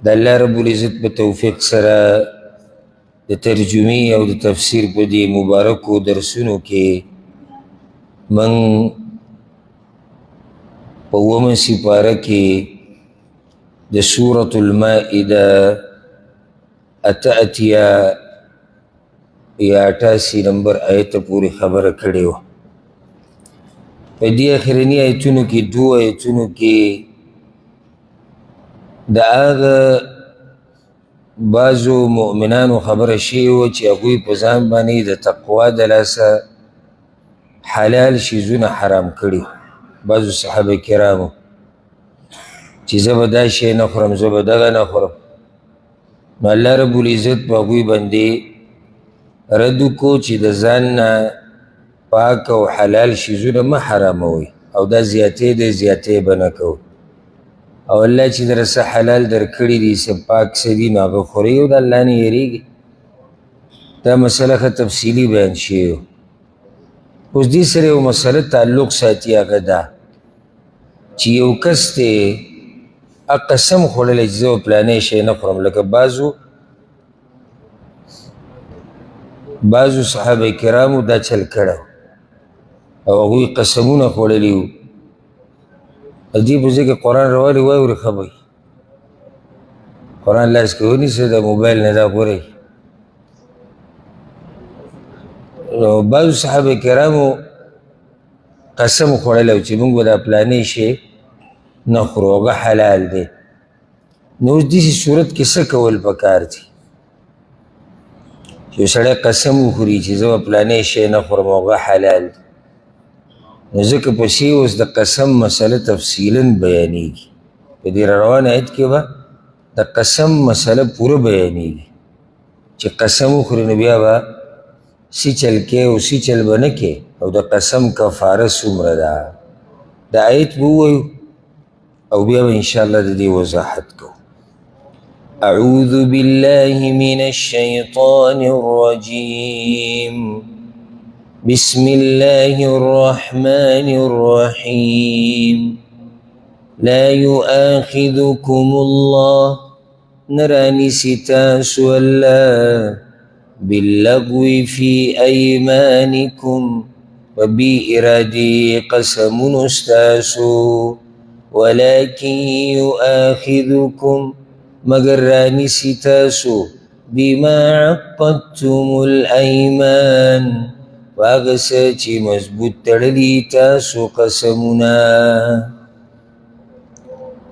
د الله رب العزت په توفیق سره د ترجمې او د تفسیر په دې مبارکو درسونو کې من په اوومه سپاره کې د سورة المائده 88 یا 88 نمبر آیت پورې خبره کړې وه. په دې اخرني آیتونو کې، دوو آیتونو کې، د هغه بعضو مؤمنانو خبره شوې وه چې هغوی په ځان باندې د تقوا د لاسه حلال شیزونه حرام کړي. بعضو صحابه کرامو چې زه به دا شی نه خورم، زه به دغه نه خورم، نو الله رب العزت په هغوی باندې رد وکړو چې د ځان نه پاک او حلال شیزونه مه حراموئ، او دا زیاتې دی، زیاتې به نه کوئ. او الله چې در څه حلال درکړي دي، څه پاک څه دي، نو هغه خورئ او د الله نه یریږي. دا مسله ښه تفصیلي بیان شوې. اوس دې سره یو مسله تعلق ساتي، هغه دا چې یو کس دی قسم خوړلی چې زه به پلانی شی نه خورم، لکه بعضو صحابه کرامو دا چل کړی او هغوی قسمونه خوړلي وو. دې په ځای کې قرآن راولي واوري، ښه به وي. قرآن لاس کې ونیسه، د موبایل نه دا غورئ. نو بعضو صحابه کرامو قسم خوړلی و چې موږ به دا پلانی شی نه خورو، هغه حلال دی. نو اوس داسې صورت کې څه کول پکار دي؟ چې یو سړی قسم وخوري چې زه به پلانی شی نه خورم، هغه حلال دی، نو ځکه پسې اوس د قسم مسله تفصیلا بیانېږي. په دې روان آیت کې به د قسم مسله پوره بیانېږي چې قسم وخوري نو بیا به څه چل کې او څه چل به نه کې، او د قسم کفاره څومره ده. د آیت به ووایو او بیا به انشاءالله د دې وضاحت کوو. أعوذ بالله من الشيطان الرجيم، بسم الله الرحمن الرحيم. لا يؤاخذكم الله، نراني ستاس الله، باللغو في أيمانكم، وبإرادي قسم استاسو، ولكن يؤاخذكم، مگر رانی ستاسو، بما عقدتم الأيمان، هغه څه چې مضبوط تړلي تاسو قسمونه.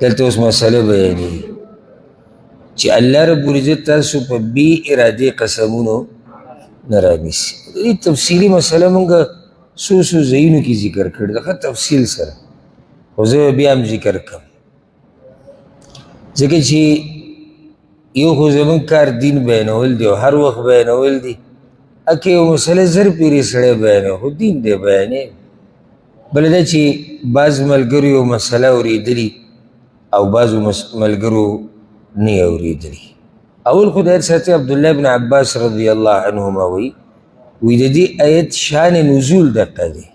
دلته اوس مسله بیانېږي چې الله رب العزت تاسو په بې ارادې قسمونو نه رانیسي. دې تفصیلي مسله مونږ څو څو ځایونو کې ذکر کړې ده ښه تفصیل سره، خو زه به بیا هم ذکر کړم، ځکه چې یو خو زموږ کار دین بیانول دی او هر وخت بیانول دی. اکه یو مسله زر پیرې سړی بیانوي، خو دین دی بیانوي. بله دا چې بعض ملګرو یو مسله اورېدلي او بعضو ملګرو نه یې اورېدلي. اول خو د یاد ساتي عبدالله بن عباس رضی الله عنهما وایي، وایي د دې آیت شان نزول دقه دی.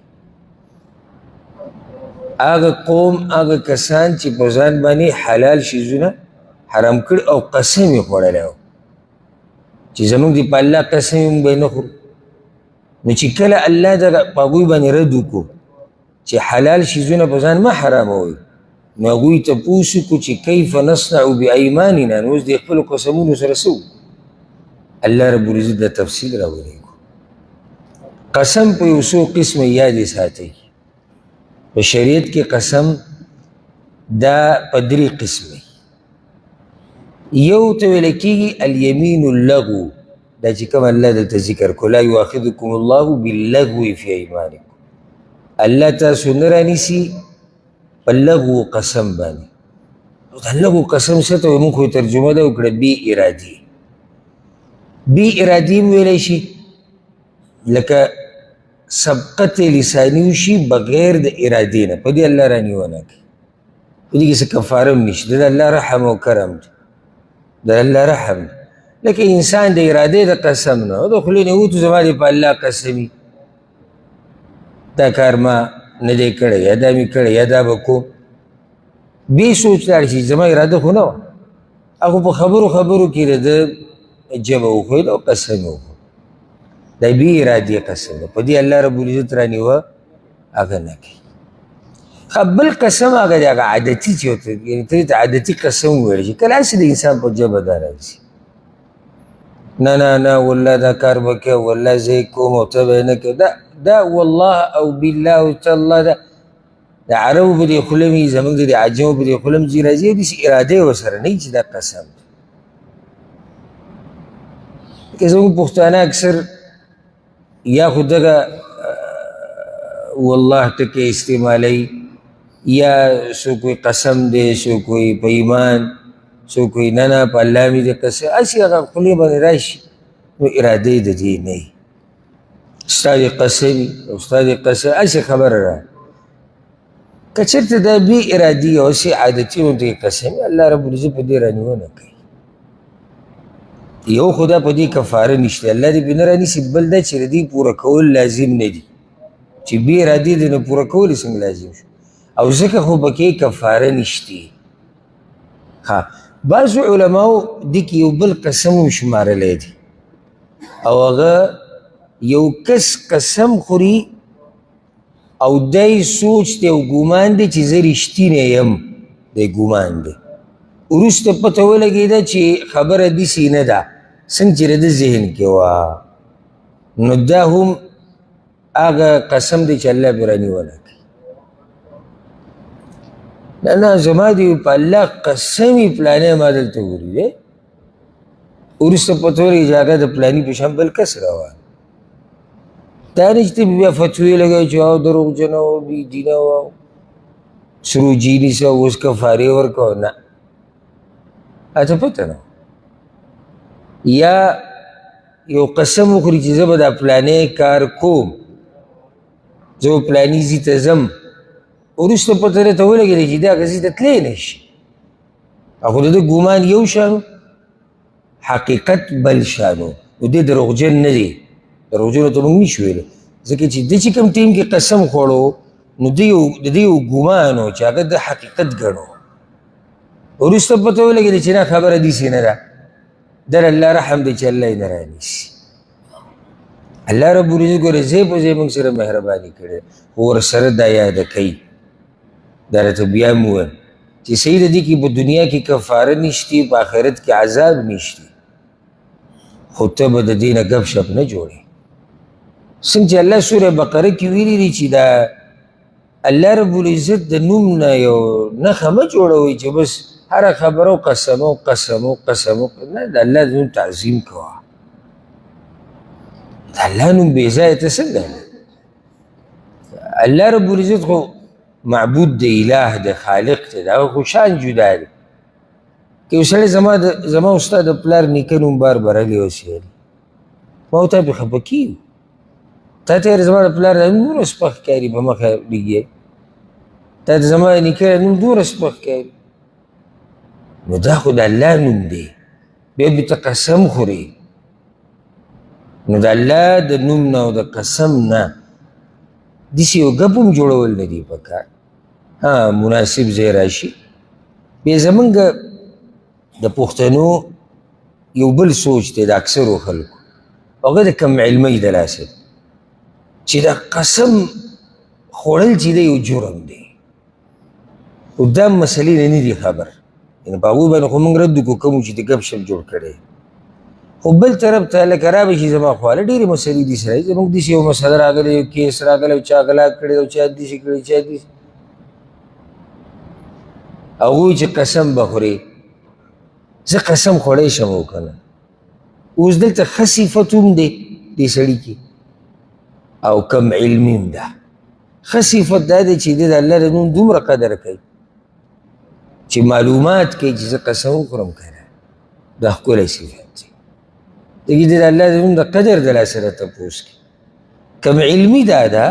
هغه قوم، هغه کسان چې په ځان باندې حلال شیزونه حرام کړي او قسم یې خوړلی و چې زموږ دې په الله قسم یې، موږ به یې نه خورو. نو چې کله الله دغه په هغوی باندې رد وکړو چې حلال شیزونه په ځان مه حراموئ، نو هغوی تپوس وکړو چې کیف نصنع بأیماننا، نو اوس د خپلو قسمونو سره څه وکړو؟ الله رب العزت دا تفصیل راولېږو. قسم په یو څو قسمه یادې ساتئ. په شریعت کې قسم دا په درې قسمه. یو ته ویل کېږي الیمین اللغو، دا چې کوم الله دلته ذکر کړو، لا یؤاخذکم الله باللغو فی ایمانکم، الله تاسو نه رانیسي په لغو قسم باندې. دا لغو قسم څه ته وایي؟ موږ خو یې ترجمه ده وکړه، بې ارادې. بې ارادې هم ویلی شي، لکه سبقت لساني وشي بغیر د ارادې نه، په دې الله رانیونه کوي، په دې کې څه کفاره هم نشته. د الله رحم او کرم دی، د الله رحم دی. لکه انسان د ارادې د قسم نه د خولې نه ووتو، زما دې په الله قسمي، دا کار ما نه دی کړی، یا دا مې کړی، یا دا به کوم، بې سوچ لاړ شي، زما اراده خو نه وه. هغه په خبرو خبرو کې د ده ژبه وښویله او قسم یې وخوړ. دا بې ارادې قسم دی، په دې الله رب العزت رانیوه هغه نه کوي. ښه، بل قسم هغه دی، هغه عادتي چې ورته یعنې ته عادتي قسم وویل شي، کله هسې د انسان په ژبه دا راځي، نه نه نه والله دا کار به کوې، والله زه یې کوم او ته به یې نه کوې، دا والله او بالله او تالله، دا د عربو په دې خوله وي، زموږ د دې عجمو په دې خوله هم چې راځي، داسې اراده یې ورسره نه وي چې دا قسم دی. که زموږ پښتانه اکثر یا خو دغه والله ټکی استعمالوي، یا څوک وایي قسم دی، څوک وایي په ایمان، څوک وایي نه نه په الله مې دې قسم، هسې هغه خولې باندې راشي، نو اراده یې د دې نه وي. ستا دې قسم وي او ستا دې قسم، هسې خبره ده. که چېرته دا بې ارادي او هسې عادتي غوندې قسم وي، الله رب العزت په دې رانیونه کوي. یو خو دا په دې کفاره نشته، الله دې پرې نه رانیسي. بل دا چې د دې پوره کول لازم نه دي، چې بې ارادې دې نه پوره کول یې څنګه لازم شو، او ځکه خو پکې کفاره نشته. ها، بعضو علماو دې کې یو بل قسم هم شمارلی دی، او هغه یو کس قسم خوري او دی سوچ دی او ګمان دی چې زه رښتینی یم، دی ګمان دی، وروسته پته ولګېده چې خبره داسې نه ده څنګه چې د ده ذهن کې وه، نو دا هم هغه قسم دی چې الله پرې رانیونه کوي. نه نه زما دې په الله قسم وي پلانی ما دلته ولیدی، وروسته پته ولګېده چې هغه د پلاني په شان بل کس روان. دا نه چې ته بیا فتوې لګوې چې او دروغجن و، بې دینه و، سروجي نیسه، اوس کفارې ورکوه، نه، هلته پته نه. یا یو قسم وخوري چې زه به دا پلانی کار کوم، زه به پلاني ځای ته ځم، وروسته پته راته ولګېده چې دا هغه ځای ته تللی نه شي، خو د ده ګمان یو شان و، حقیقت بل شان و، نو دی دروغجن نه دی، دروغجنو ته موږ نه شو ویلی، ځکه چې ده چې کوم ټیم کې قسم خوړو نو د ده یو ګمان و چې هغه د حقیقت ګڼو، وروسته پته ولګېده چې نه خبره داسې نه ده، در الله رحم دی چې الله یې نه رانیسي. الله رب العزت ګوره ځای په ځای موږ سره مهرباني کړې، خو ورسره دا یاده کوي. دا راته بیا مو وویل چې صحیح ده، دې کې په دنیا کې کفاره نشتي، په آخرت کې عذاب نشتي، خو ته به د دې نه ګپ شپ نه جوړې. څنګه چې الله سوره بقره کې ویلي دي چې دا الله رب العزت د نوم نه یو نښه مه جوړوئ چې بس هره خبره قسم او قسم او قسم، نه، د الله د نوم تعظیم کوه. د الله نوم بې ځایه ته څنګه؟ الله رب العزت خو معبود دی، اله دی، خالق دی، د هغه خو شان جدا دی. که یو سړی زما او ستا د پلار نیکه نوم بار بار علي وسیلي، ما او تا پرې خفه کېږو. تا ته یې زما د پلار نوم دومره سپک ښکاري، په مخه لګي، تا ته زما د نیکه نوم دومره سپک ښکاري، نو دا خو د الله نوم دی، بیا به ته قسم خورې. نو د الله د نوم نه او د قسم نه داسې یو ګپ هم جوړول نه دي پکار. ها، مناسب ځای راشي. بیا زمونږ د پښتنو یو بل سوچ دی د اکثرو خلکو، هغه د کم علمۍ د لاسه چې دا قسم خوړل چې دی یو جرم دی، خو دا مسلې نه نه دي خبر، یعنې په هغوی باندې خو موږ رد وکړو کومو چې د ګپ شپ جوړ کړی. خو بل طرف ته لکه را به شي زما خواله ډېرې مسلې دي سره، زموږ داسې یو مسله راغلې، یو کیس راغلی، چا غلا کړې او چا داسې کړې، چا داسې، هغوی چې قسم به خوري، زه قسم خوړی شم او که نه. اوس دلته ښه صفت هم دی دې سړي کې او کم علمي هم ده. ښه صفت دا دی چې دی د الله د نوم دومره قدر کوي چې معلومات کوي چې زه قسم وخورم که نه، دا ښکلی صفت دی. دغې دی د الله د نوم د قدر د لاسه را تپوس کوي. کم علمي دا ده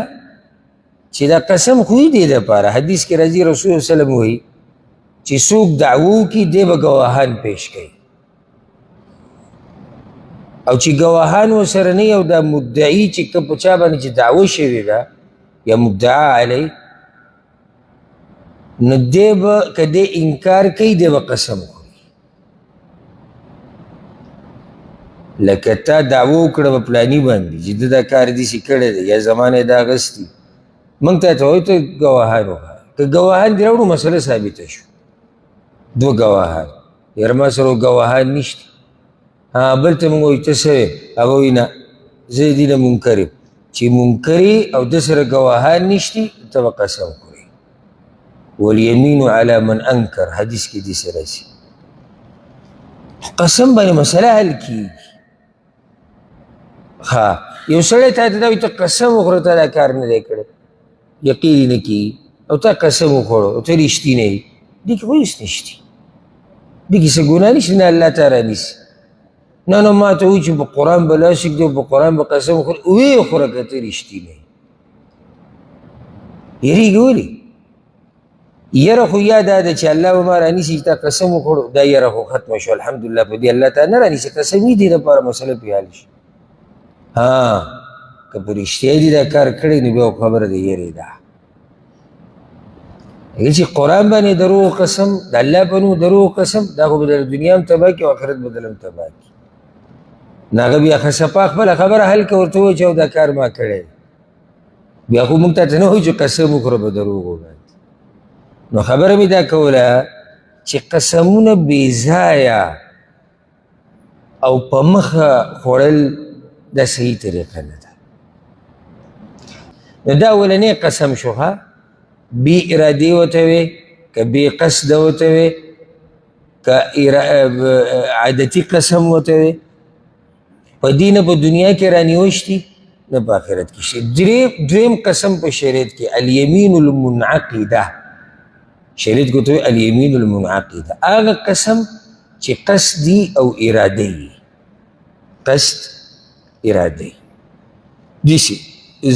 چې دا قسم خو یې دی دپاره، حدیث کې راځي رسول الله صلی الله علیه وسلم وایي چې څوک دعوه وکړي دی به ګواهان پیش کوي، او چې ګواهان ورسره نه او دا مدعي چې که په چا باندې چې دعوه شوې ده یا مدعا علی، نو دی به که دی انکار کوي دی به قسم خوري. لکه تا دعوه وکړه په پلاني باندې چې ده دا کار داسې کړی دی یا زمانه یې دا اخیستي، موږ تا ته وایو ته ګواهان وښیه. که ګواهان دې راوړو مسله ثابته شو، دوه ګواهان، یاره ما سره ګواهان نشته. ها بل ته موږ وایو ته څه وایې؟ هغه وایي نه زه دې نه منکر یم. چې منکر او ده سره ګواهان نشتي ته به قسم خورې. والیمین علی من انکر، حدیث کې داسې راځي. قسم باندې مسله حل کېږي. ها یو سړی تا ته دا وایي ته قسم وخوره تا دا کار نه دی کړی، یقین یې نه کېږي، او تا قسم وخوړو او ته رښتینی یې، دې کې خو هېڅ نشتي، دې کې څه ګناه نشته، نه الله ته رانیسي. نه نه ما ته وایي چې په قرآن به لاس ږدي او په قرآن به قسم وخوري، ویې خوره که ته رښتینی یې. یېرېږي ولې؟ یره خو یا دا ده چې الله به ما رانیسي چې تا قسم وخوړو، دا یره خو ختمه شوه الحمدلله، په دې الله تعالی نه رانیسي، قسم یې دې دپاره مسله پرې حل شي. ها که په رښتیا دې دا کار کړی نو بیا خو خبره د یرې ده. هغه چې قرآن باندې دروغ قسم، د الله په نوم دروغ قسم، دا خو به د دنیا هم تباه کړي او آخرت به هم تباه کړي. نو هغه بیا ښه صفا خپله خبره حل کړه، ورته ووایه چې او دا کار ما کړی. بیا خو موږ ته نه وایو چې قسم وخوره په دروغو باندې. نو خبره مې دا کوله چې قسمونه بې ځایه او په مخه خوړل دا صحیح طریقه نه ده. نو دا اولنی قسم شو، ښه بې ارادې ورته وې که بې قصده ورته وې که عادتي قسم ورته وې، په دې نه په دنیا کې رانیوشتي نه په آخرت کې شي. دویم قسم په شریعت کې الیمین المنعقده، شریعت کې ورته وایي الیمین المنعقده، هغه قسم چې قصدي او اراده وي، قصد اراده داسې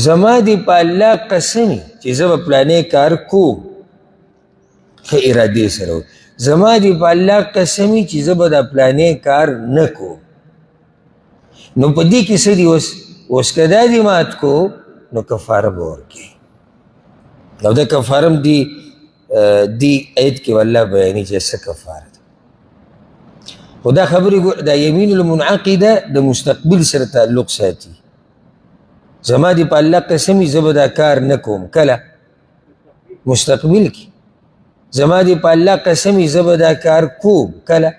زما دې په الله قسم چې زه به پلانی کار کوم، ښه ارادې سره وي، زما دې په الله قسم چې زه به دا پلانی کار نه کوم. نو په دې کې څه دي؟ اوس اوس که دا دې مات کو نو کفاره به ورکړي. او دا کفاره هم دې ایت کې والله بیانوي چې څه کفاره ده. خو دا خبرې ګوره، دا یمین المنعقده د مستقبل سره تعلق ساتي. زما دې په الله قسم وي زه به دا کار نه کوم، کله؟ مستقبل کې. زما دې په الله قسم وي زه به دا کار کوم، کله؟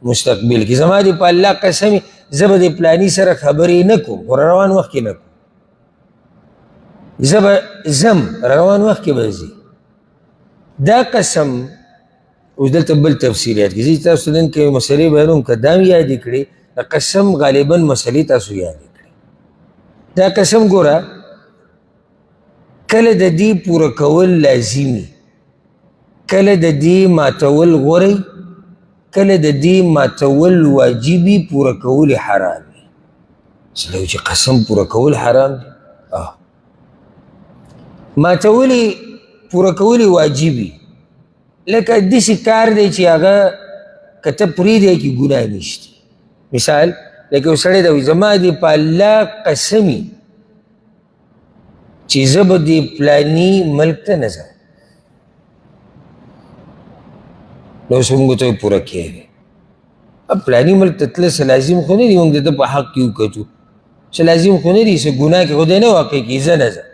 مستقبل کې. زما دې په الله قسم وي زه به دې پلاني سره خبرې نه کوم، خو روان وخت کې نه کوم، زه به ځم روان وخت کې به ځي. دا قسم اوس دلته بل تفصیلات کې زه تاسو نن کې مسلې بیانوم، که دا هم یادې کړې، دا قسم غالبا مسلې تاسو یادې کړې. دا قسم ګوره کله د دې پوره کول لازمي، کله د دې ماتول غوره، کله د دې ماتول واجبي، پوره کول حرام دي. څه چې قسم پوره کول حرام دي، ماتول پوره کول واجبي، لکه داسې کار دی چې هغه که ته پرېږدې کې ګناه نشته. مثال لکه یو سړی دی وایي زما دې په الله قسمي چې زه به دې پلاني ملک ته نه ځم، نو اوس موږ ته پوره کېږي. پلاني ملک ته تلل څه لازم خو نه دي، موږ د ده په حق کې وکتو، څه لازم خو نه دي، څه ګناه کې خو دی نه واقع کېږي، زه نه ځم،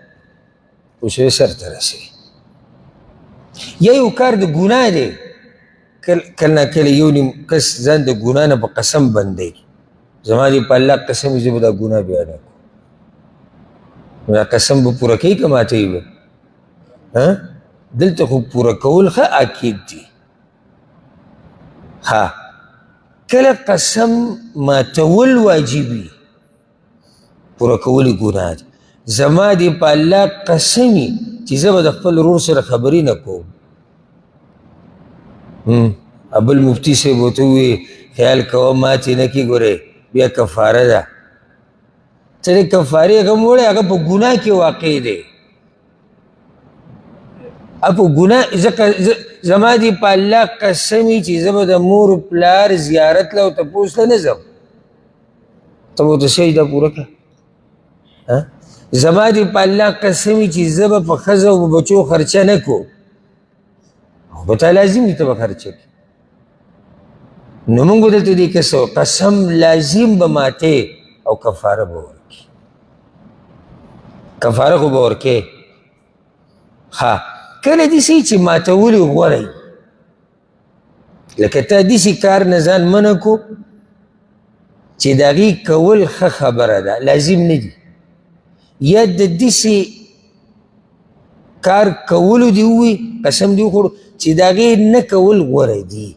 اوس یې سر ته رسوي. یا یو کار د ګناه دی، کله نا کله یو نیم کس ځان د ګناه نه په قسم بندوي، زما دې په الله قسم وي زه به دا ګناه بیا نه کوم، نو دا قسم به پوره کوي که ماتوي به؟ دلته خو پوره کول ښه اکید دي. ها کله قسم ماتول واجبي، پوره کول یې ګناه ده. زما دې په الله قسم وي چې زه به د خپل ورور سره خبرې نه کوم. بل مفتي صاحب ورته ووایي خیال کوه ماتې نه کړې، ګورې بیا کفاره ده. ته د کفارې غم وړی، هغه په ګناه کې واقع دی، په ګناه. زما دې په الله قسم وي چې زه به د مور پلار زیارت له او تپوس له نه ځم، ته به ورته سجده پوره کړه. زما دې په الله قسم وي چې زه به په ښځه او په بچو خرچه نه کوم، خو به تا لازم دي ته به خرچه کړې. نو موږ به دلته دې کس قسم لازم به ماتې او کفاره به ورکړي، کفاره خو به ورکړي. ښه، کله داسې چې ماتول یې غوره وي، لکه تا داسې کار نه ځان منع کړو چې د هغې کول ښه خبره ده، لازم نه دي، یا د داسې کار کولو دې ووایي، قسم دې وخوړو چې د هغې نه کول غوره دي،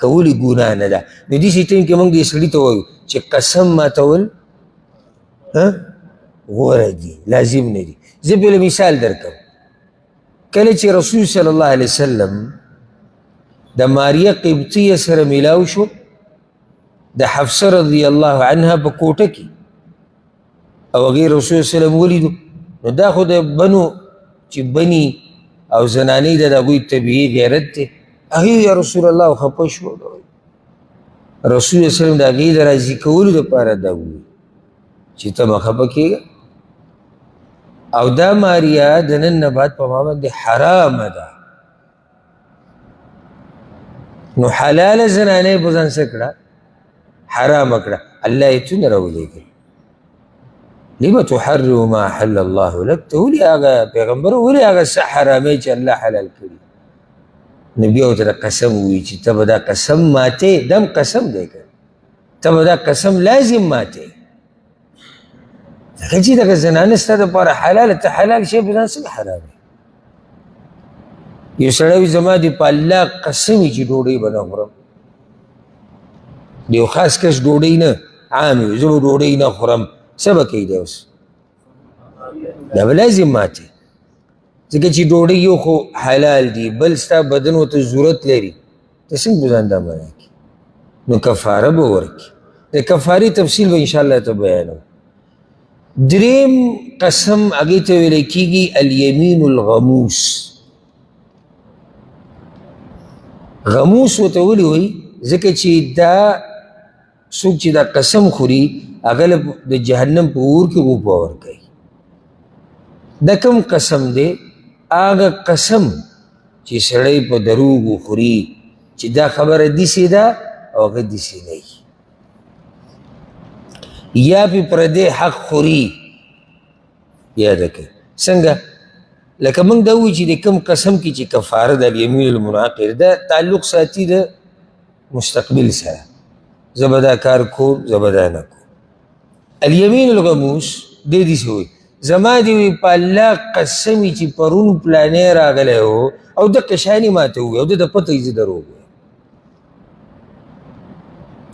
کول یې ګناه نه ده. نو داسې ټایم کې موږ دې سړي ته وایو چې قسم ماتول غوره دي، لازم نه دي. زه به له مثال درکړم. کله چې رسول صلی الله علیه وسلم د ماریه قبطیه سره میلاو شو، د حفصه رضی الله عنها په کوټه کې، او هغې رسول صلی الله علیه وسلم ولیدو، نو دا خو د بنو چې بني او زنانې ده، د هغوی طبیعي غیرت دی. هغې یا رسول الله خفه شو. رسول الله وسلم د هغې د راضي کولو دپاره دا وویل چې ته مه خفه کېږه، او دا ماریا د نن نه بعد په ما باندې حرامه ده. نو حلاله زنانه یې په ځان څه کړه؟ حرامه کړه. الله یې څومره راولېږل، لم تحرم ما احل الله لك، ته ولې هغه پیغمبر ولې هغه څه حرامې چې الله حلال کړي؟ نو بیا ورته قسم ووایي چې ته به دا قسم ماتې، دا هم قسم دی که ته به دا قسم لازم ماتې، ځکه چې دغه زنانه ستا دپاره حلاله، ته حلال شی په ځان څنګه حرام؟ یو سړی وایي زما دې په الله قسم وي چې ډوډۍ به نه خورم، د یو خاص کس ډوډۍ نه، عام وي، زه به ډوډۍ نه خورم، څه به کوي دی اوس؟ دا به لازم ماتې، ځکه چې ډوډۍ یو خو حلال دی، بل ستا بدن ورته ضرورت لري، ته څنګه په ځان دا منع کړې؟ نو کفاره به ورکړي. د کفارې تفصیل به انشاءالله ته بیانوم. دریم قسم هغې ته ویل کېږي الیمین الغموس. غموس ورته ولې وایي؟ ځکه چې دا څوک چې دا قسم خوري هغه له د جهنم په اور کې غوپه ورکوي. دا کوم قسم دی؟ هغه قسم چې سړی په دروغو خوري چې دا خبره داسې ده او هغه داسې نه وي، یا پې پردی حق خوري. یاده کړئ څنګه؟ لکه موږ دا وایو چې د کوم قسم کې چې کفاره ده، الیمین المنعقد ده، تعلق ساتي د مستقبل سره، زه به دا کار کوم، زه به دا نه کوم. الیمین الغموس دی داسې وایي، زما دې وي په الله قسم وي چې پرون پلانی راغلی و او دقه شان یې ماته وویل او ده ته پته وي زه دروغ وایم.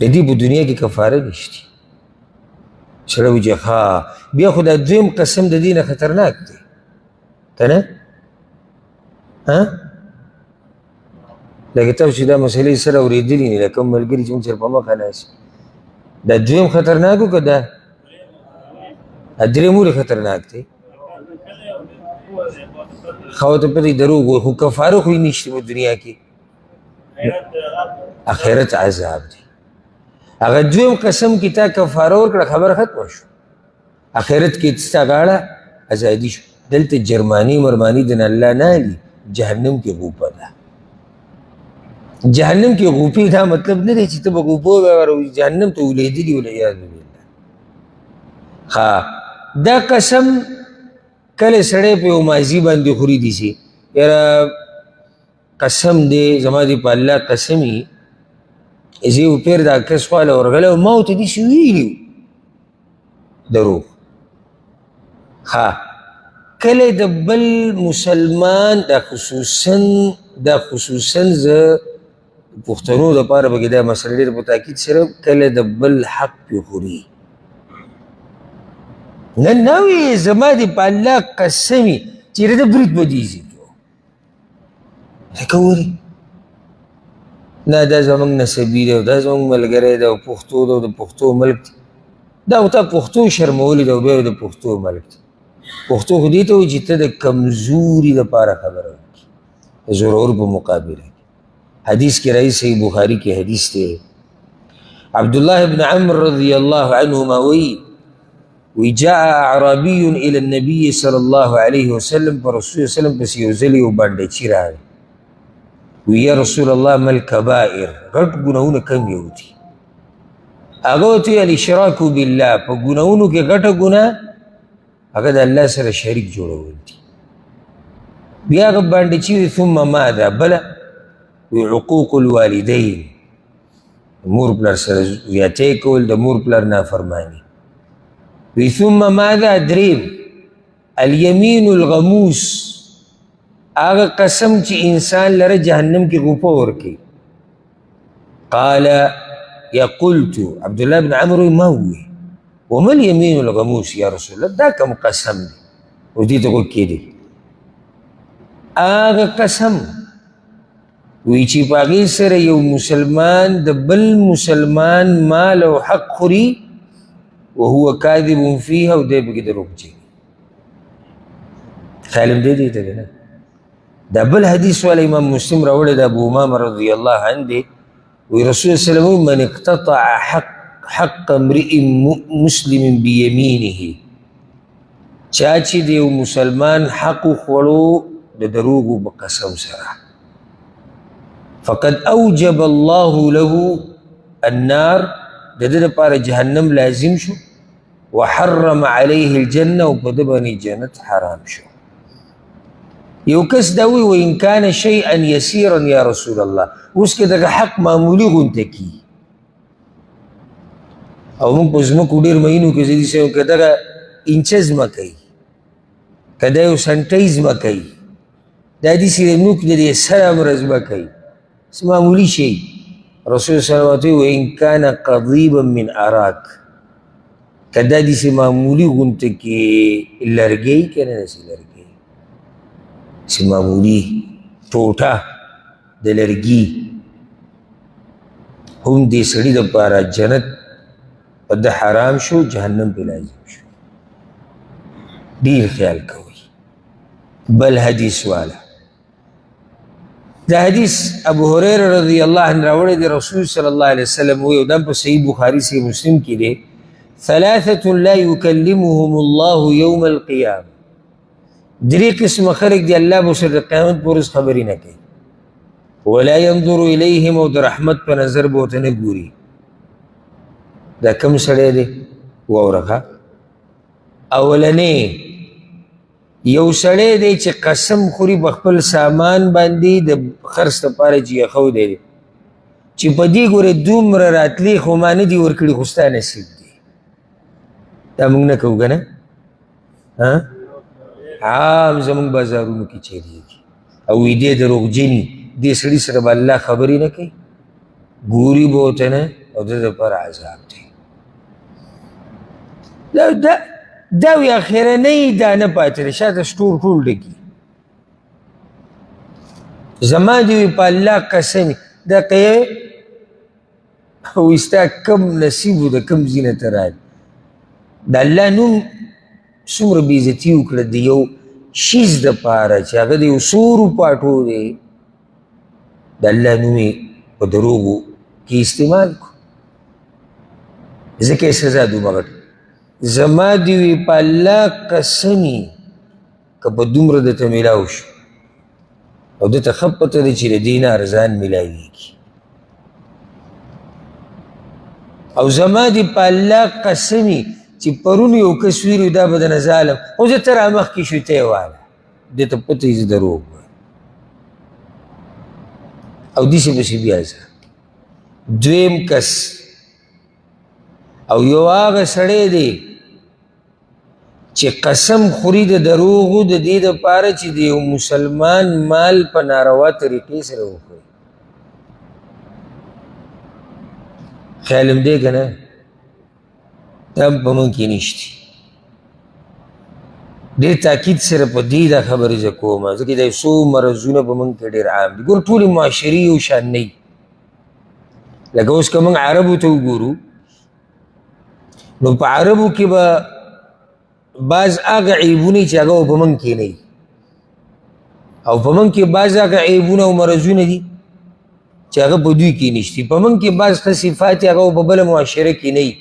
د دې په دنیا کې کفاره نشته. سړی وایي چې ښه، بیا خو دا دویم قسم د دې نه خطرناک دی که نه؟ ها؟ لکه تاسو چې دا مسئلې سره اورېدلي نه، لکه کوم ملګري چې موږ سره په مخه ناست، دا دویم خطرناک و که دا دریم ولې خطرناک دی؟ ښه ورته پته دروغ وایي، خو کفاره خو یې نشته په دنیا کې، اخرت عذاب دی. هغه دویم قسم کې تا کفاره ورکړه، خبره ختمه شوه، اخرت کې ستا غاړه ازادي شو. دلته جرماني مرماني د الله نه علي، جهنم کې غوپه ده. جهنم کې غوپې دا مطلب نه دی چې ته به غوپو جهنم ته ولېدلي والعیاذ بالله. ښه، دا قسم کله سړی په یو ماضي باندې خوري دي، یاره قسم دی زما دې په الله قسم وي، زه یو پیر دا کس خواله ورغلی وم، ما ورته داسې ویلي دروغ. ښه، کله د بل مسلمان دا خصوصا زه پښتنو دپاره پکې دا مسله ډېره په تاکید سره، کله د بل حق پې خوري، نه نه وي زما دې په الله قسم وي چې د ده برید به دې ځي لکه ولې نه، دا زموږ نسبي دی او دا زموږ ملګری دی او پښتو دی او د پښتو ملک دی، دا خو تا پښتو شرمولې ده او بیا د پښتو ملک دی. پښتو خو دې ته وایي چې ته د کمزوري دپاره خبره وکړې، د زورور په مقابله کې. حدیث کې راځي، صحیح بخاري کې حدیث دی، عبدالله بن عمرو رضی الله عنهما وایي، وی جاء اعرابي الى النبي صلى الله عليه وسلم، پر رسول الله صلی الله علیه وسلم پسې یو ځل یو بانډچي راغی. وی یا رسول الله ما الکبائر، غټ ګناهونه کم یو دي؟ هغه ورته وویل الاشراک بالله، په ګناهونو کې غټه ګناه هغه د الله سره شریک جوړول دي. بیا هغه باندې چې وي ثم ماذا، بله وی عقوق الوالدین، مور پلار سره زیاتی کول، د مور پلار نافرماني. وی ثم ماذا، دریم الیمین الغموس، هغه قسم چې انسان لره جهنم کې غوپه ورکوي. قال یا قلت، عبدالله بن عمرو ما ووی وما الیمین الغموس یا رسول الله، دا کوم قسم دی؟ اوس دې ته غوږ کښېږدئ. هغه قسم وی چې په هغې سره یو مسلمان د بل مسلمان مال او حق خوري، وهو کاذب فیها، او دی پکې دروغجن. خیال هم دی دې ته که نه؟ دا بل حدیث والا امام مسلم راوړی د ابو امامه رضی الله عنه دی، وی رسول الله صلی الله علیه وسلم من اقتطع حق امرئ مسلم بیمینه، چا چې د یو مسلمان حق وخوړو د دروغو په قسم سره، فقد اوجب الله له النار، د ده لپاره جهنم لازم شو، وحرم عليه الجنة، او په ده باندې جنت حرام شو. یو کس دا وایي وان کان شیئا یسیرا یا رسول الله، اوس که دغه حق معمولي غونته کي، او موږ په ځمکو ډېر مینو کې زه داسې وایم که دغه اینچه ځمکه وي، که دا یو سنټۍ ځمکه وي، دا داسې د نوک د دې سر امره ځمکه وي، څه معمولي شی. رسول صلی الله علیه وسلم وان کان قضیبا من اراک، که دا داسې معمولي غونته کې لرګی که نه داسې لرګی، داسې معمولي ټوټه د لرګي هم دې سړي دپاره جنت په ده حرام شو، جهنم پرې لازم شو. ډېر خیال کوئ. بل حدیث والا دا حدیث ابو هريره رضی الله عنه راوړی دی، رسول صلی الله علیه وسلم وایي، او دا په صحیح بخاري صحیح مسلم کې دی، ثلاثة لا يكلمهم الله يوم القيامة، درې قسمه خلک دي الله به سره د قیامت په ورځ خبرې نه کوي، ولا ينظر إليهم، او د رحمت په نظر به ورته نه ګوري. دا کوم سړی دی؟ واوره. اولنی یو سړی دی چې قسم خوري په خپل سامان باندې د خرڅ لپاره چې یخو دی، چې په دې ګورې دومره راتلې خو ما نه دي ورکړي خو ستا نصیب دی. دا موږ نه کوو که نه؟ عام زموږ بازارونو کې چلېږي. او وي دی دروغجني، دې سړي سره به الله خبرې نه کوي، ګوري به ورته نه، او د ده لپاره عذاب دی. دا دا وی اخرنۍ دانه پاتې ده، شاته سټور ټول ډکي. زما دې وي په الله قسم، دا قیه وي ستا کم نصیب و د کم ځای نه ته راغلې. د الله نوم څومره بېعزتي وکړه د یو شیز دپاره چې هغه د یو څو روپو اټو دی، د الله نوم یې په دروغو کې استعمال کړو، ځکه یې سزا دومره غټه. زما دې وي په الله قسمي که په دومره درته میلاو شو، او ده ته ښه پته ده چې د دې نه ارزان میلاویږي، او زما دې په الله قسمي چې پرون یو کس ویلي دا به درنه ظالم، خو زه ته رامخکې شوې ته یې واله، ده ته پته یې زه دروغ وایم، او داسې پسې بیا ځه. دویم کس او یو هغه سړی دی چې قسم خوري د دروغو د دې دپاره چې د یو مسلمان مال په ناروا طریقې سره وخوري. خیال هم دی که نه؟ دا هم په موږ کې نشته. ډېر تاکید سره په دې دا خبرې زه کوم، ځکه دا څو مرضونه په موږ کې ډېر عام دي. ګور ټولې معاشرې یو شان نه وي. لکه اوس که موږ عربو ته وګورو، نو په عربو کې به بعض هغه عیبونه چې هغه په موږ کې نه وي، او په موږ کې بعض هغه عیبونه او مرضونه دي چې هغه په دوی کې نشته. په موږ کې بعض ښه صفات هغه په بله معاشره کې نه وي،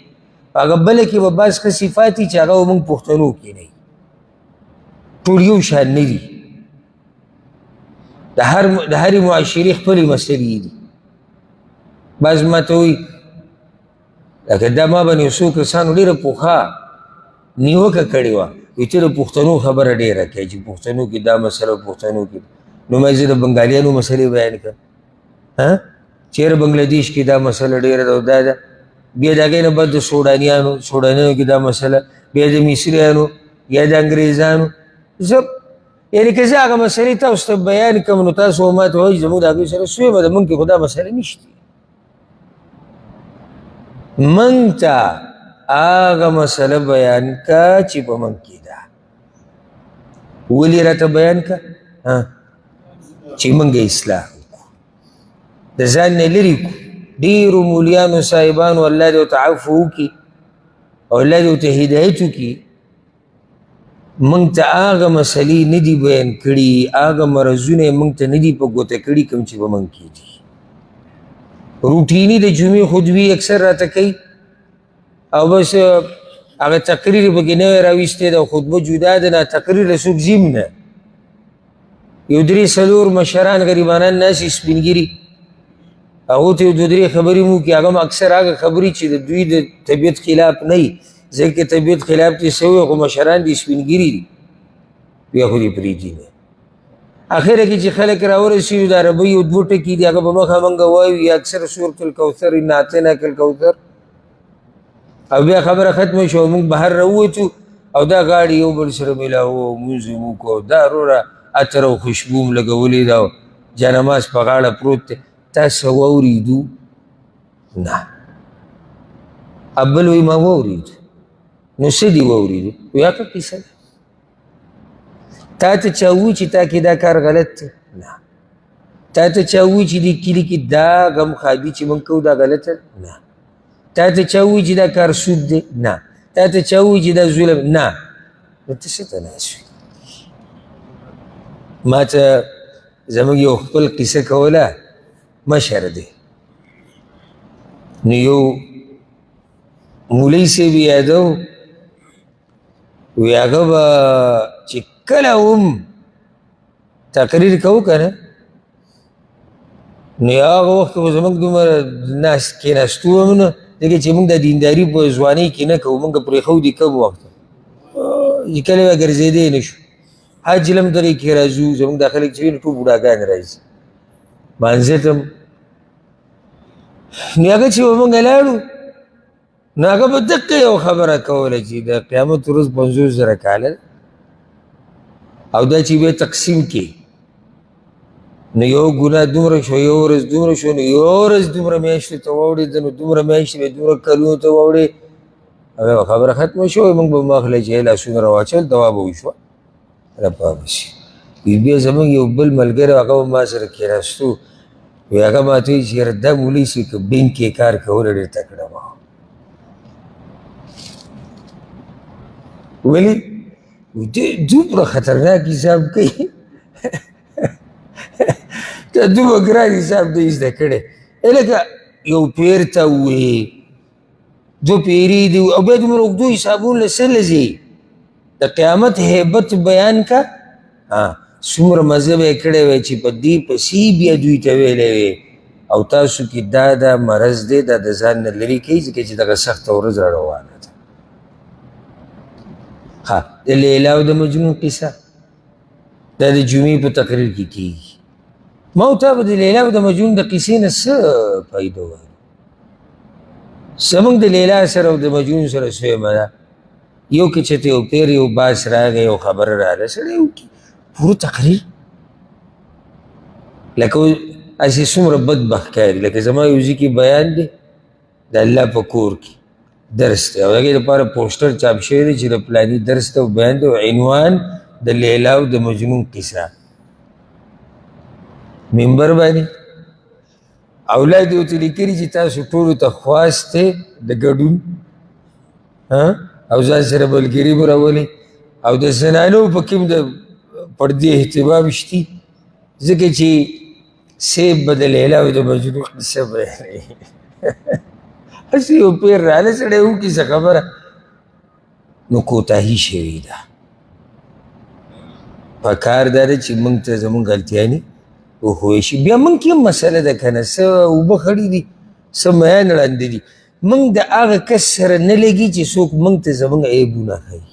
په هغه بله کې به بعض ښه صفات چې هغه موږ پښتنو کې نه وي. ټول یو شان نه دي. د هرې معاشرې خپلې مسلې دي. بعض ما ته وایي لکه دا ما باندې یو څو کسانو ډېره پخوا نیوکه کړې وه، وایي ته د پښتنو خبره ډېره کوې چې پښتنو کې دا مسله، پښتنو کې. نو ما زه د بنګالیانو مسلې بیان کړم، چېرې بنګلادیش کې دا مسله ډېره ده او دا ده. بیا د هغې نه بعد د سوډانیانو کې دا مسله، بیا د مصریانو یا د انګریزانو. زه یعنې که زه هغه مسلې تاسو ته بیان کړم نو تاسو ما ته وایي زموږ د هغوی سره سویمه ده، موږ کې خو دا مسله نشته. موږ ته هغه مسله بیان که چې په موږ کې ده. ولې راته بیان که؟ چې موږ اصلاح وکړو، د ځان نه لرې کړو. ډېرو مولیانو صاحبانو الله دې ورته عفو وکړي او الله دې ورته هدایت وکړي، موږ ته هغه مسلې نه دي بیان کړي، هغه مرضونه یې موږ ته نه دي په ګوته کړي کوم چې په موږ کې دي. روټیني د جمعې خطبې اکثر راته کوي او بس هغه تقریر یې پکې نوی راویستی ده، خطبه جدا ده، نه تقریر له څوک ځي هم نه. یو درې څلور مشران غریبانان ناست دي سپین ږیري، هغو ته یو دوه درې خبرې مو کړي، هغه هم اکثر هغه خبرې چې د دوی د طبیعت خلاف نه وي، ځکه طبیعت خلاف دې څه وي، خو مشران دي سپین ږیري دي، بیا خو دې پرېږدي نه. اخره کې چې خلک راورسېږي د عربۍ یو دوه ټکي دي، هغه په مخه مونږ وایو، یا اکثر سورة الکوثر، انا اعطیناک الکوثر، او بیا خبره ختمه شوه، موږ بهر راووتو او دا غاړې یو بل سره میلاوو، لمونځ مو وکړو، دا وروره عطر او خوشبو هم لګولې ده، جانماز په غاړه پروت دی. تا څه واورېدو؟ نه. بل وایي ما واورېدو. نو څه دې واورېدو؟ وایي هغه قصه ده. تا ته چا ووایي چې تا کې دا کار غلط دی؟ نه. تا ته چا ووایي چې دې کلي کې دا غم ښادي چې موږ کوو دا غلطه؟ نه. تا ته چا ووایي چې دا کار سود دی؟ نه. تا ته چا ووایي چې دا ظلم؟ نه. نو ته څه ته ناست وې؟ ما ته زموږ یو خپل قصه کوله، مشر دی، نو یو مولوي صاحب یې یادو، وایي هغه به چې کله هم تقریر کوو که نه، نو هغه وخت کې خو زموږ دومره ناست کېناستو هم نه، ځکه چې موږ د دینداري په ځوانۍ کې نه کوو، موږ پرېښودي کم وخت چې کله به ګرځېدی نه شو. حج له هم دغې کې راځو، زموږ دا خلک چې وي نو ټول بوډاګان راځي مانځه ته هم. نو هغه چې به موږ لاړو نو هغه به دقه یو خبره کوله چې د قیامت ورځ 50,000 کاله ده، او دا چې بیا تقسیم کې نو یو ګناه دومره شو، یو ورځ دومره شو، نو یو ورځ دومره میاشتې ته واوړېده، نو دومره میاشتې بیا دومره کلونو ته واوړې، هغه خبره ختمه شوه. موږ به مخله چې لاسونه راواچول دوا به وشوه را به شي. بیا زموږ یو بل ملګری هغه به ما سره کښېناستو، وایي هغه ما ته وایي چې یاره دا مولوي صاحب که بینک کې کار کولی ډېر تکړه وه. ولې؟ دومره خطرناک حساب کوي، دا دومره ګران حساب دی زده کړی، لکه یو پیر ته ووایي دوه پیرې دي او بیا دومره اوږدو حسابونو له څه له ځي؟ د قیامت هیبت بیان کا. څومره مزه به یې کړی وی چې په دې پسې بیا دوی ته ویلی وی او تاسو کې دا دا مرض دی، دا د ځان نه لرې کوي، ځکه چې دغه سخته ورځ را روانه ده. ها، د لیلا او د مجنون قصه دا د جمعې په تقریر کې کېږي. ما او تا به د لیلا او د مجنون د قصې نه څه فایده وایو؟ زموږ د لیلا سره او د مجنون سره سویمه ده، یو کې چې ته یو پیر یو باس راغی یو خبره راغله سړی وکړي پوره تقریر، لکه هسې څومره بدبخت ښکاري. لکه زما یو ځای کې بیان دی د الله په کور کې درس دی، او هغې لپاره پوسټر چاپ شوی دی چې د فلاني درس دی او بیان دی، او عنوان د لیلا او د مجنون قصه. منبر باندې اولاد یې ورته لیکلي چې تاسو ټولو ته خواست دی د ګډون، او ځان سره ملګري به راولئ، او د زنانو پکې هم د پردې اهتمام شتي، ځکه چې سیب به د لیلا او د مجنون قصه بیانوي. هسې یو پیر راغلی سړی وکړي څه خبره، نو کوتاهي شوې ده. پکار دا ده چې موږ ته زموږ غلطیانې وښوی شي. بیا موږ کې هم مسله ده که نه، څه اوبه خړې دي، څه میان ړانده دي. موږ د هغه کس سره نه لګي چې څوک موږ ته زموږ عیبونه ښیي،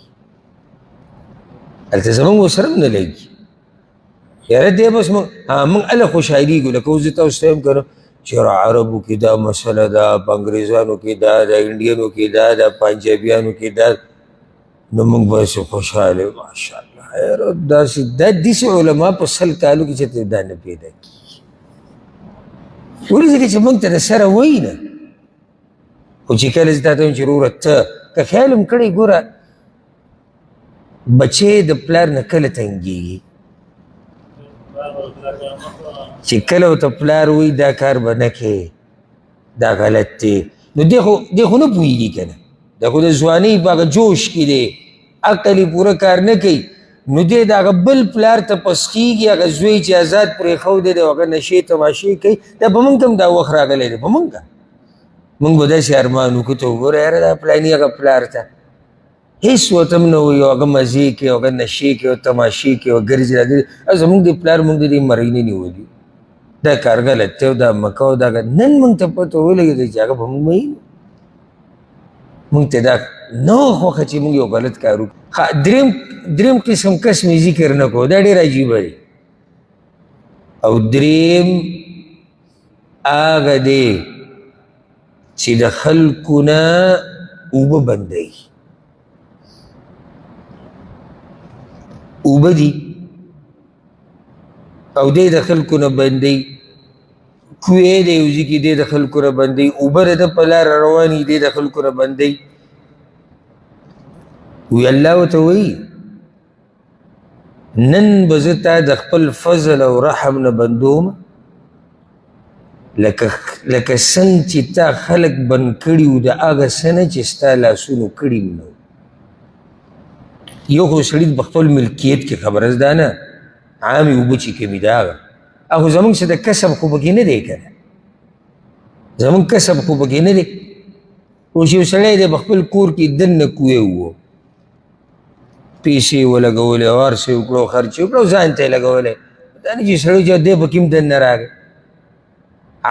هلته زموږ ورسره هم نه لګي. یاره دی بس موږ موږ هله خوشحالېږو. لکه اوس زه تاسو ته وایم که نه چې عربو کې دا مسله ده، په انګریزانو کې دا ده، انډینو کې دا ده، پنجابیانو کې دا، نو موږ به هسې خوشحاله یو، ماشاءالله. یاره داسې دا داسې علما په 100 کالو کې چېرته دا نه پیدا کېږي. ولې؟ ځکه چې موږ ته د سره وایي نه. خو چې کله زه تا ته وایم چې وروره ته که خیال هم کړی، ګوره بچی د پلار نه کله تنګېږي؟ چې کله ورته پلار وایي دا کار به نه کوې، دا غلط دی، نو دی خو نه پوهېږي که نه، دا خو د ځوانۍ په هغه جوش کې دی، عقل یې پوره کار نه کوي. نو دی د هغه بل پلار ته پسخېږي، هغه زوی چې ازاد پرېښودی دی، هغه نشې تماشې کوي. دا په موږ هم دا وخت راغلی دی. په موږ موږ به داسې ارمان وکړو، ته وګوره یاره دا پلاني هغه پلار ته هېڅ ورته هم نه وایي، هغه مزې کوي، هغه نشې کوي، او تماشې کوي، او ګرځي راګرځي. زموږ د پلار موږ د دې مرۍ نه نیولي، دا کار غلط دی او دا مه کوه او دا نن موږ ته پته ولګېده چې هغه به موږ مئین، موږ ته دا نه وه خوښه چې موږ یو غلط کار وکړو. ښه، دریم قسم کس مې ذکر نه کړو، دا ډېر عجیبه دی. او دریم هغه دی چې د خلکو نه اوبه بندوي. اوبه دي او دی د خلکو نه بندوي، کوی دی یو ځای کې دی د خلکو نه بندوي، اوبه د ده په لاره روانې دی د خلکو نه بندوي. وی الله ورته وایي نن به زه تا د خپل فضل او رحم نه بندوم، لکه څنګه چې تا خلک بند کړي وو د هغه څه نه چې ستا لاسونو کړي نه وو. یو خو سړي په خپل ملکیت کې خبره ده نه، عامې اوبه چې کومې ده هغه خو زموږ څه د کسب خو پکې نه دی که نه، زموږ کسب خو پکې نه دی. اوس یو سړی دی په خپل کور کې دننه کوی وو، پیسې یې ولګولې او هر څه یې وکړو، خرچ یې وکړو، ځان ته یې لګولی. دا نه چې سړی چې دی پکې هم دننه راغی،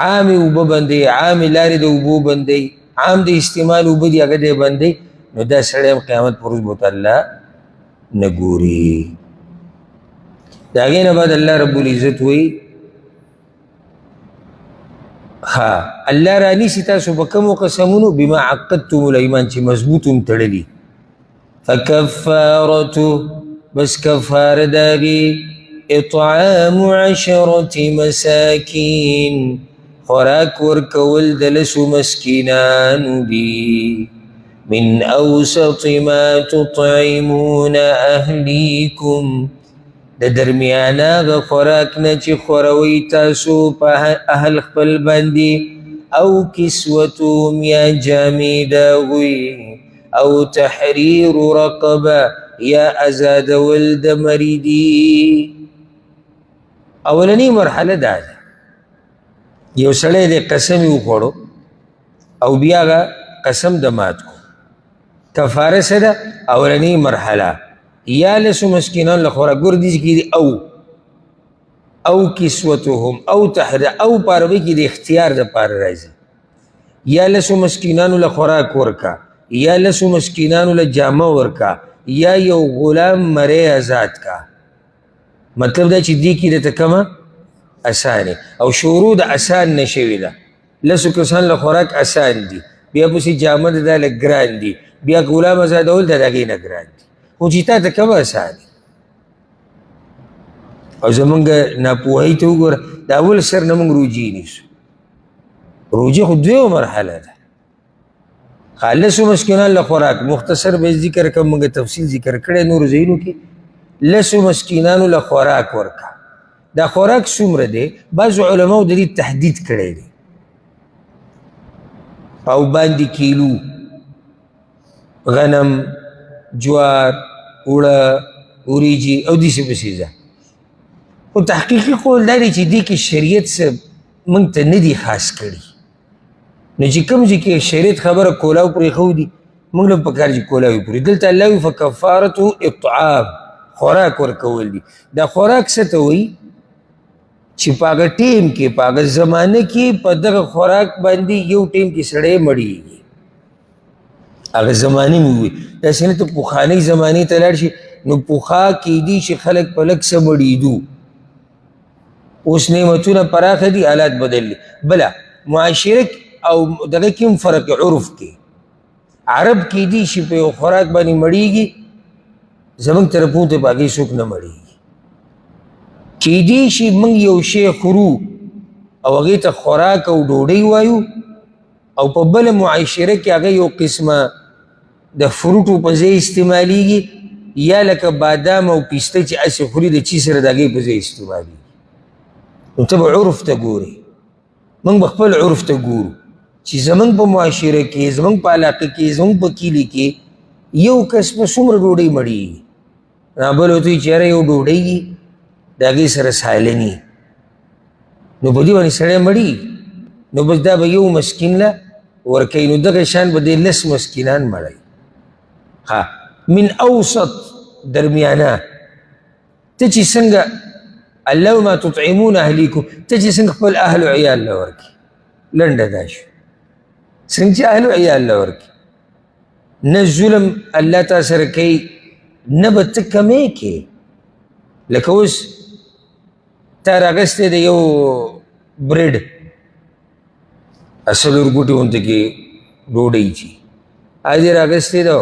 عامې اوبه بندوي، عامې لارې د اوبو بندوي، عام د استعمال اوبه دي هغه دی بندوي، نو دا سړی هم قیامت پر ورځ به ورته الله نه ګوري. د هغې نه بعد الله رب العزت وایي ښه الله رانیسي تاسو په کومو قسمونو، بما عقدتم الایمان، چې مضبوط هم تړلي. فکفارته، بس کفاره د هغې اطعام 10 مساکین، خوراک ورکول د 10 مسکینانو دي، من اوسط ما تطعمون اهلیکم، د درمیانه هغه خوراک نه چې خوروئ تاسو په اهل خپل باندې، او کسوتهم یا جامې د هغوی، او تحریر رقبه یا ازادول د مریدي. اولنۍ مرحله دا ده، یو سړی دی قسم یې وخوړو او بیا هغه قسم د مات کړو. کفاره څه ده؟ اولنۍ مرحله یا 10 مسکینان له خوراک. ګوره دې کې دي او کسوتهم او تحریر، او په عربي کې د اختیار دپاره راځي. یا 10 مسکینانو له خوراک ورکه، یا 10 مسکینانو له جامه ورکه، یا یو غلام مری ازاد کا. مطلب دا چې دې کې درته کومه اسانه او شروع د اسان نه شوې ده. 10 کسان له خوراک اسان دي، بیا پسې جامه د دا لږ ګران دي، بیا غلام ازادول د هغې نه ګران دي. خو چې تا ته کومه اسان دي. او زمونږ ناپوهۍ ته وګوره، د اول سر نه موږ روجې نیسو. روجې خو دویمه مرحله ده. 10 مسکینان له خوراک مختصر به ذکر کوم، موږ تفصیل ذکر کړی نورو ځایونو کې. 10 مسکینانو له خوراک ورکه. دا خوراک څومره دی؟ بعضو علماو د دې تحدید کړی دی، او باندې کیلو غنم، جوار، اوړه، وریجې او داسې پسې ځه. خو تحقیقي قول دا دی چې دې کې شریعت څه موږ ته نه دي خاص کړي. نو چې کوم ځای کې شریعت خبره کولاو پرېښودي، موږ له پکار چې کولاو یې پرېږدو. دلته الله وایي فکفارته اطعام، خوراک ورکول دي. دا خوراک څه ته وایي؟ چې په هغه ټیم کې، په هغه زمانه کې په دغه خوراک باندې یو ټیم کې سړی مړیږي. هغه زمانه مې ووایي، داسې نه ته پخوانۍ زمانې ته لاړ شي نو پخوا کیدی چې خلک په لږ څه مړېدو. اوس نعمتونه پراخه دي، حالات بدل دي. بله معاشره او دغه کې هم فرق عرف کې، عرب کیدی چې په یو خوراک باندې مړیږي، زموږ طرفونو ته په هغې څوک نه مړیږي. کیدی شي موږ یو شی خورو او هغې ته خوراک او ډوډۍ وایو، او په بله معاشره کې هغه یو قسمه د فروټو په ځای استعمالیږي، یا لکه بادام او پسته چې هسې خوري د چي سره د هغې په ځای استعمالیږي. نو ته به عرف ته ګورې، موږ به خپل عرف ته ګورو چې زموږ په معاشره کې، زموږ په علاقه کې، زموږ په کلي کې یو کس په څومره ډوډۍ مړیږي. بل ورته وایي چې یاره یو ډوډۍ د هغې سره سالني، نو په دې باندې سړی مړیږي، نو بس دا به یو مسکین له ورکوي، نو دغه شان به دې لس مسکینان مړوي. ها من اوسط درمیانه، ته چې څنګه الله ما تطعمون اهلیکم، ته چې څنګه خپل اهل و عیال له ورکوي، لنډه دا شو څنګه چې اهل و عیال له ورکوي، نه ظلم الله تا سره کوي، نه به ته کمې کې. لکه اوس تا راغستی دی یو بریډ، څلور ګوټې غوندې کې ډوډۍ چي هغه دې راغستی ده،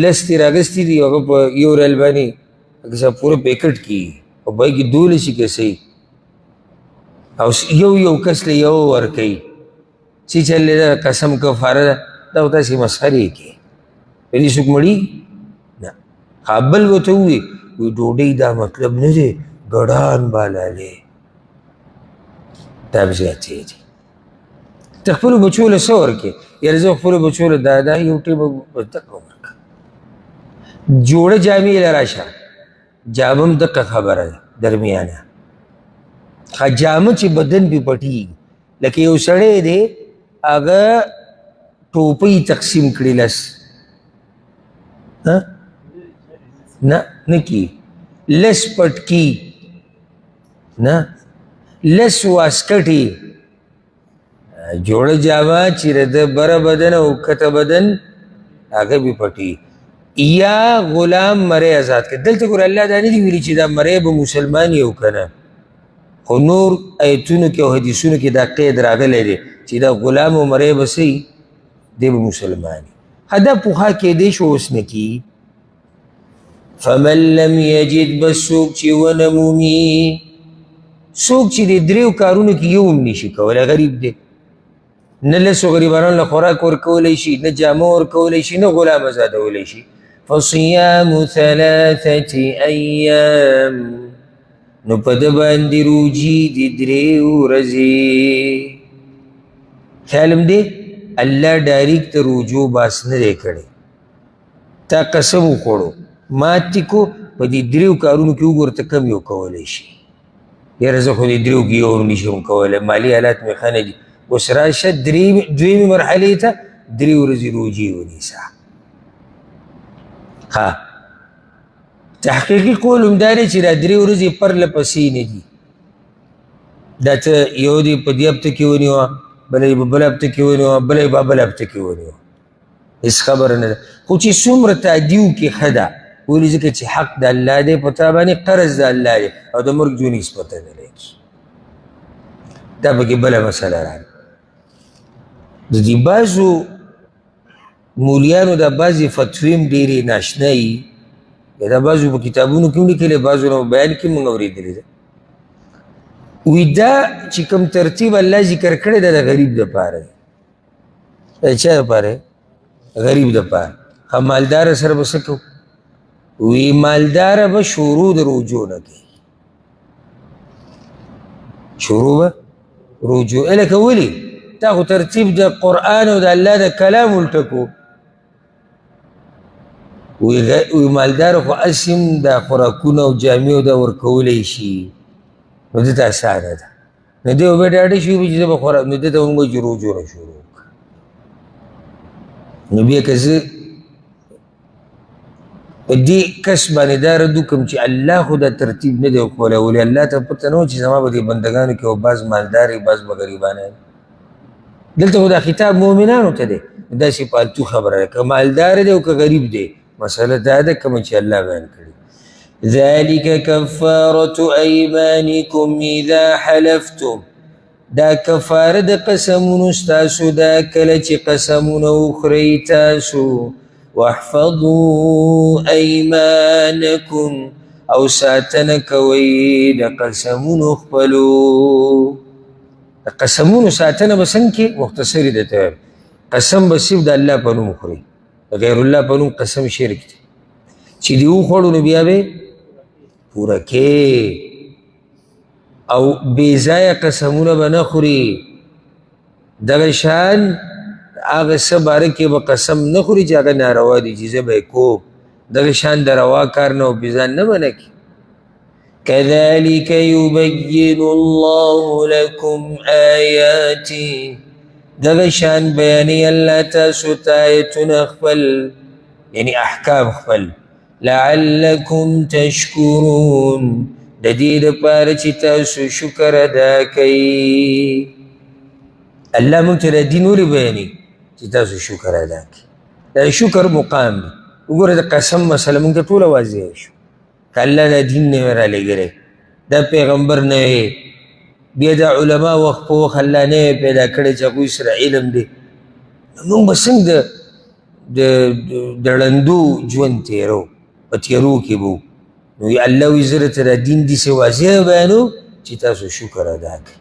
لس دې راغستي دي، هغه په یو ریال باندې هغه پوره پیکټ کېږي او په هغې کې دولسې کسۍ او یو یو کس له یو ورکوي. څه چل دی؟ دا قسم کفاره ده، دا خو تاسې مسخرې کوي، په دې څوک مړېږي؟ نه. ها بل ورته ووایي، وایي ډوډۍ دا مطلب نه دی، ګډان بالالې دا هم زیاتې دي. ته خپلو بچو له څه ورکې؟ یاره زه خپلو بچو له دا دا یو ټیم به دقه ورکړم، جوړه جامې له راشه، جامه هم دقه خبره ده درمیانه. ښه جامه چې بدن پې پټېږي، لکه یو سړی دی هغه ټوپۍ تقسیم کړې لس، نه نه کی لس پټکی، نه لس واسکټې، جوړه جامه چې د بره بدن او کته بدن هغه به پټي. یا غلام مری آزاد کړي. دلته ګوره الله دا نه دي ویلي چې دا مری به مسلمان یو که نه، خو نور ایتونو کې او حدیثونو کې دا قید راغلی دی چې دا غلام او مری به څه وي، دی به مسلمان وي. ښه دا پخوا کېدی شو، اوس نه کېږي. فمن لم یجد، بس څوک چې ونه مومي، څوک چې د دریو کارونو کې یو هم نشي کولی، غریب دی، نه لسو غریبانو له خوراک ورکولی شي، نه جامه ورکولی شي، نه غلام ازادولی شي، فصیام ثلاثة ایام، نو په ده باندې روژې دي درې ورځې. خیال هم دی الله ډایرک ته روژو باس نه دی کړی، تا قسم وخوړو مات دې کو، په دې دریو کارونو کې وګوره ته کم یو کولی شي. یاره زه خو دې دریو کې یو هم نشم کولی، مالي حالات مې ښه نه دي. اوس راشه دویمې مرحلې ته، درې ورځې روژې ونیسه. ها تحقیقي قول هم دا دی چې دا درې ورځې پرله پسې نه دي، دا ته یو دې په دې هفته کې ونیوه، بله یې په بله هفته کې ونیوه، بله یې په بله هفته کې ونیوه، هېڅ خبره نه ده. خو چې څومره تادي وکړي ښه ده، ولې؟ ځکه چې حق د الله دی په تا باندې، قرض د الله دی، او د مرګ ژوند هېڅ پته نه لګي. دا پکې بله مسله راغله. د دې بعضو مولیانو دا بعضې فتوې هم ډېرې ناشنا وي، دا بعضو په کتابونو کې هم لیکلې، بعضو نه بیان کې موږ اورېدلې ده. وایي دا چې کوم ترتیب الله ذکر کړی دا د غریب دپاره دی. د چا دپاره؟ غریب دپاره. ښه مالدار سره به څه کوو؟ وایي مالداره به شروع د روژو نه کوي، شروع به روژو. لکه ولې؟ تا خو ترتیب د قرآن او د الله د کلام الټه کو. وی مالدار خو هسې هم دا خوراکونه او جامې او دا ورکولی شي، نو ده ته اسانه ده. نو دی به ډاډه شي چې زه به خوراک، نو ده ته مونږ چې روژو نه شروع کړه. نو بیا که زه په دې کس باندې دا رد وکړم چې الله خو دا ترتیب نه دی ښوولی، ولې الله ته پته نه وه چې زما په دې بندګانو کې به بعض مالدار وي، بعض به غریبان وي. دلته خو دا خطاب مؤمنانو ته دی، داسې پالتو خبره ده، که مالدار دی او که غریب دی، مسله دا ده کومه چې الله بیان کړې. ذلك کفارة ایمانکم اذا حلفتم، دا کفاره د قسمونو ستاسو ده کله چې قسمونه وخورئ تاسو. واحفظوا ایمانکم، او ساتنه کوئ د قسمونو خپلو. د قسمونو ساتنه به څنګه کې؟ مختصرې درته وایم. قسم به صرف د الله په نوم خورئ، غیر الله په نوم قسم شرک دی. چې دې وخوړو نو بیا به پوره کې، او بې ځایه قسمونه به نه خوري. دغه شان هغه څه باره کې به قسم نه خوري چې هغه ناروا دي، چې زه به یې کوم. دغه شان د روا کار نه او بې ځان نه منع کړي. كذلك يبين الله لكم آياته، دغه شان بیانوي الله تاسو ته آیتونه خپل، یعنی احکام خپل، لعلکم تشکرون، د دې دپاره چې تاسو شکر ادا کوئ. الله موږ ته دا دین ولې بیانوي؟ چې تاسو شکر ادا کړئ. دا شکر مقام دی. وګوره د قسم مسله موږ ته ټوله واضح شو. که الله دا دین نه وی رالیږلی، دا پیغمبر نه وی، بیا دا علما وخت په وخت الله نه وی پیدا کړی چې هغوی سره علم دی، نو موږ به څنګه د ړندو ژوند تېرو، په تېرو کې به وو. نو الله وایي زه درته دا دین داسې واضح بیانوم چې تاسو شکر ادا کړئ.